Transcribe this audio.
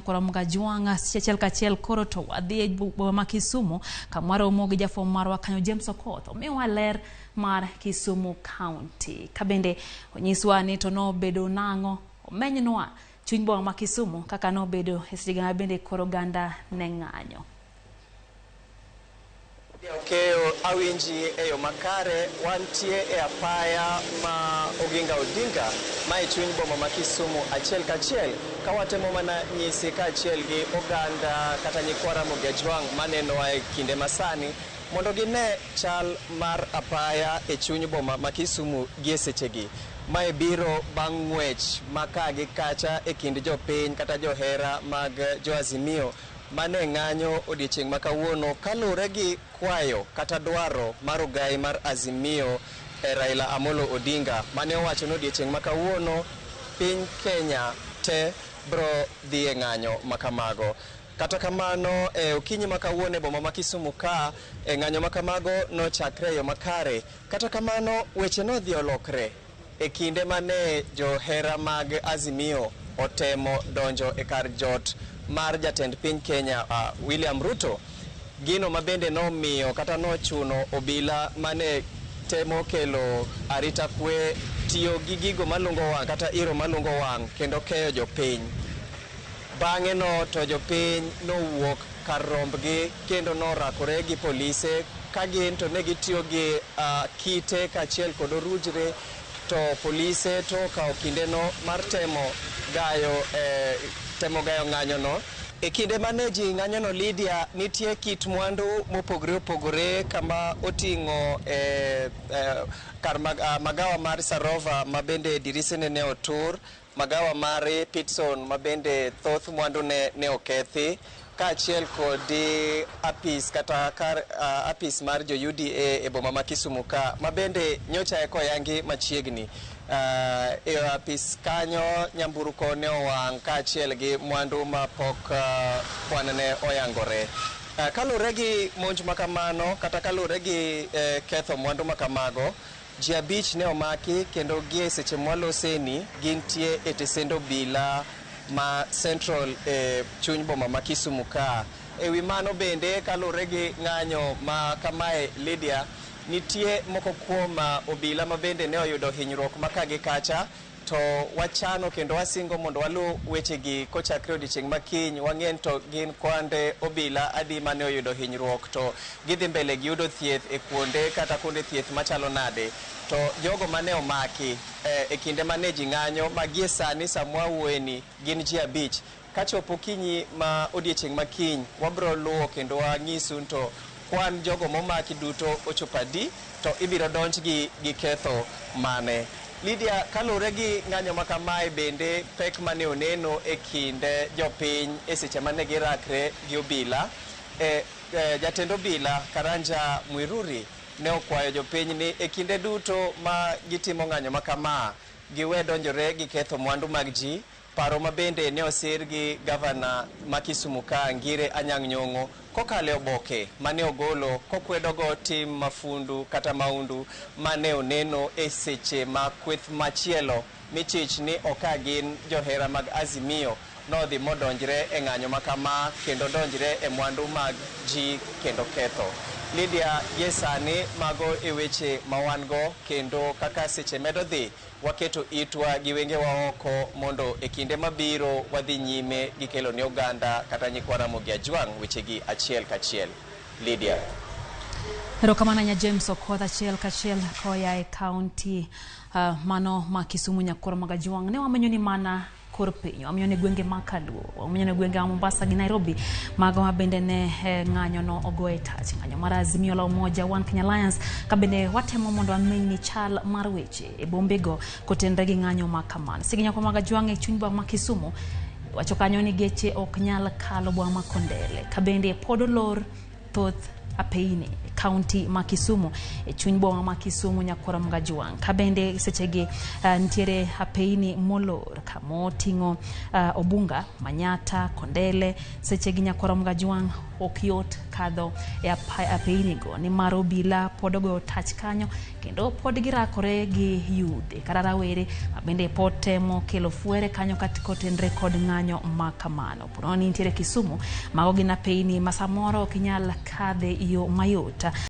nyakwara Mgajwang' achiel kachiel koro to wadhi e boma ma Kisumu kama waromo gi jafwambo marwa kanyo James Okoth omiwa ler mar Kisumu County kabende onyiswa ni to nobedo nang'o omenynwa chuny boma ma Kisumu kaka nobedo e seche ma bende koro oganda ne ng'anyo. Okeyo awinji e yo makare wantie e apaya ma Oginga Odinga ma e chuny boma ma Kisumu achiel kachiel ka watemo mana nyisi kaachiel gi oganda kata nyikwa Ramogi Ajwang' manenowa e kinde masani mondo gine chal mar apaya e chuny boma ma Kisumu gi e sechegi. Mae biro bang' ng'wech ma ka gi kacha e kind jopiny kata johera mag jo Azimio mane ng'anyo odiechieng' ma kawuono kaluwore gi kwayo kata dwaro mar ogai mar Azimio e Raila Amolo Odinga mane owacho ni odiechieng' ma kawuono piny Kenya te bro dhi e ng'anyo ma kamago. Kata kamano e okinyi ma kawuono e boma ma Kisumu ka e ng'anyo ma kamago nochakre e yo makare. Kata kamano weche nodhi olokre e kinde mane johera mag Azimio otemo donjo e kar jot mar jatend piny Kenya William Ruto. Gino mabende nomiyo kata nochuno obila mane temo kelo arita kwe tiyo gi gigo malungo wang' kata iro malungo wang' kendo keyo jopiny. Bang'e no to jopiny nowuok kar rombgi kendo norakore gi polise ka gin to ne gitiyo gi kite kaachiel kod orujre to polise to okawo kindeno mar temo gayo ng'anyo no. E kinde mane ji ng'anyo no Lydia, nitie kit mwandu mopogore opogore kama oting'o kar magawa mar Sarova ma bende dirisene ne otur, magawa mar Pitson ma bende thoth mwandu ne okethi, kaachiel kod apis kata kar apis mar jo UDA e boma ma Kisumu ka ma bende nyocha eko oyangi machiegni. E apis kanyo nyamburko ne owang' kaachiel gi mwandu ma pok kwan ne oyangore. Kaluwore gi monj makamano kata kaluwore gi ketho mwandu makamago, ji 5 ne omaki kendo gie seche mwaloseni gintie e tesend obila ma Central e chuny boma ma Kisumu ka. E wi mano bende kaluwore gi ng'anyo ma kamae Lydia, nitie moko kuom obila ma bende ne oyudo hinyruok ma ka gi kacha, to wachano kendo wasingo mondo waluw wechegi kochakre odiechieng' ma kiny wang'en to gin kwande obila adi mane oyudo hinyruok to gidhi mbele gi yudo thieth e kuonde kata kuonde thieth machalo nade. To jogo mane omaki e kinde mane ji ng'anyo ma gie sani samwa wuoyeni gin ji 5. Kachopo kinyi ma odiechieng' ma kiny wabro luwo kendo wang'isu to kwan jogo momaki duto ochopo adi to ibiro donjgi gi ketho mane. Lydia, kaluwore gi ng'anyo ma kamae bende pek mane oneno e kinde jopiny e seche mane girakre gi obila, jatend obila Karanja Mwiruri ne okwayo jopiny ni e kinde duto ma gitimo ng'anyo ma kama giwe donjore gi ketho mwandu mag ji. Paro ma bende ne osir gi gavana ma Kisumu ka Ngire Anyang' Nyong'o kokalo e oboke mane ogolo kokwedogo tim mafundu kata maundu mane oneno e seche ma kweth machielo michich ni oka gin johera mag Azimio nodhi modonjre e ng'anyo ma kama kendo donjre e mwandu mag ji kendo ketho. Lydia, gie sani mago e weche ma wan go kendo kaka seche medo dhi waketo itwa gi wengewa oko mondo e kinde mabiro wadhi nyime gi kelo ne oganda kata nyikwa Ramogi Ajwang' wechegi achiel kachiel. Lydia. Erokamano nya James Okoth achiel kachiel koya e kaunti mano ma Kisumu nyakwar Magajwang'. Ne wamenyo ni mana kor piny, wamenyo ni gwenge ma Kaluo, wamenyo ni gwenge ma Mombasa gi Nairobi, mago ma bende ne ng'anyo no ogoye tach, ng'anyo mar Azimio la Umoja One Kenya Alliance, ka bende watemo mondo wameny ni chal mar weche e bombego kotenre gi ng'anyo ma kamano. Sigi nyakwar Magajwang' e chuny boma ma Kisumu wacho kanyo ni geche ok nyal kalo boma ma Kondele, ka bende pod olor thoth apeini e kaunti ma Kisumu e chuny boma ma Kisumu nyakwara Mgajuang. Ka bende sechegi nitiere apeini molor kamoting'o Obunga, Manyata, Kondele. Sechegi nyakwara Mgajuang ok yot kadho e apeini go nimar obila pod ogoyo tach kanyo kendo pod girakore gi yudhe kata rawere mabende pod temo kelo fwere kanyo kotenre kod ng'anyo ma kamano. Ponono ni nitiere Kisumu, mago gin apeini ma samoro ok inyal kadhe yo mayot.